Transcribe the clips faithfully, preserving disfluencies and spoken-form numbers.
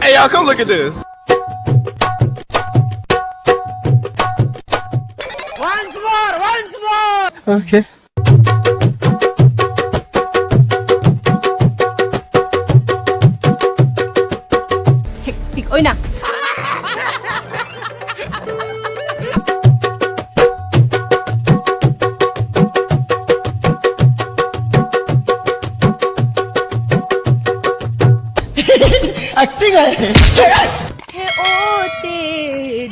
Hey, y'all, come look at this. Once more, once more. Okay. Hek, pik, oi na. Acting ahe. He o te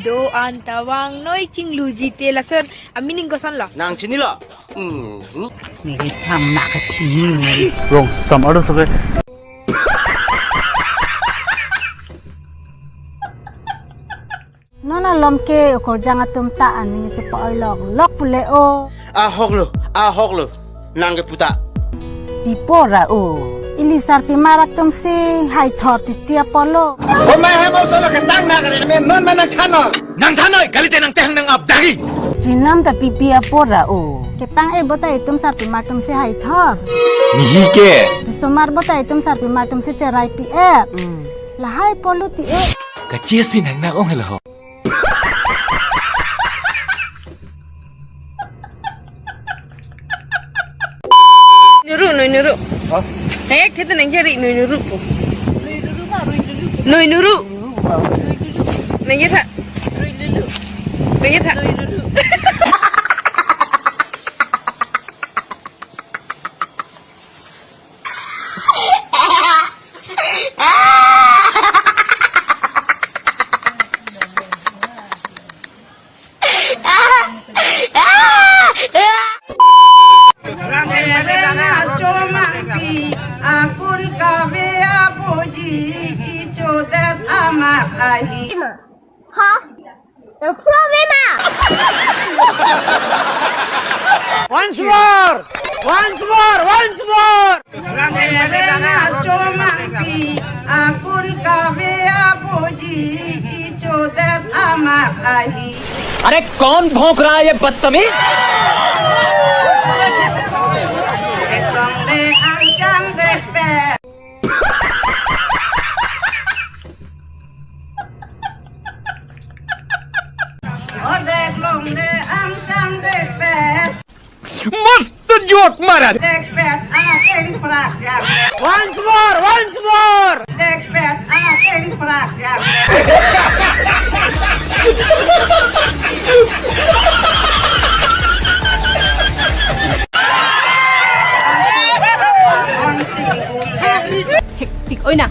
do-an ta vangnoi chingluji te lason a meaning kosonlo? Nang chinilo? Mhm. Neli tham na kachini. Rong sam ado sabe. Non alom ke okorjang atum ta aning chepa-oi lok lok pule o. Ahok lo, ahok lo. Nang ke puta. Pi apot ra o. Ili sarpimar atum si hai thor titi apotlo. Komai hai bol solo ketang na kare me non ma nang thanon. Nang thanoi, kalite nang tehang nang ap dagi. Chinam ta pi pi apot ra o. Kepang-e bo ta itum sarpimar atum si hai thor. Nihi ke. Risomar bo ta itum sarpimar atum si cherai pi-e. Hmm. Lahai apotlo ti e. Kachesi nang nang ong helo ho. Nuru, noi nuru. Hah? Nang ek thete nang jari noi nuru po. Noi nuru. Nang jatha. Nang jatha. Rang ere na chomangpi, akun kave aboji, chichodet amat ahi. Huh? The problem ah. Once more! Once more! Once more! Rang ere na chomangpi, akun kave aboji, chichodet amat ahi. अरे कौन भौंक रहा है ये बदतमीज? Longle angcham dekpet. O dek longle angcham dekpet. मस्त जोक मारा रे। Dekpet anak eng prak ya. Once more, once more. Dekpet anak eng prak ya. Hek, pik, oi na.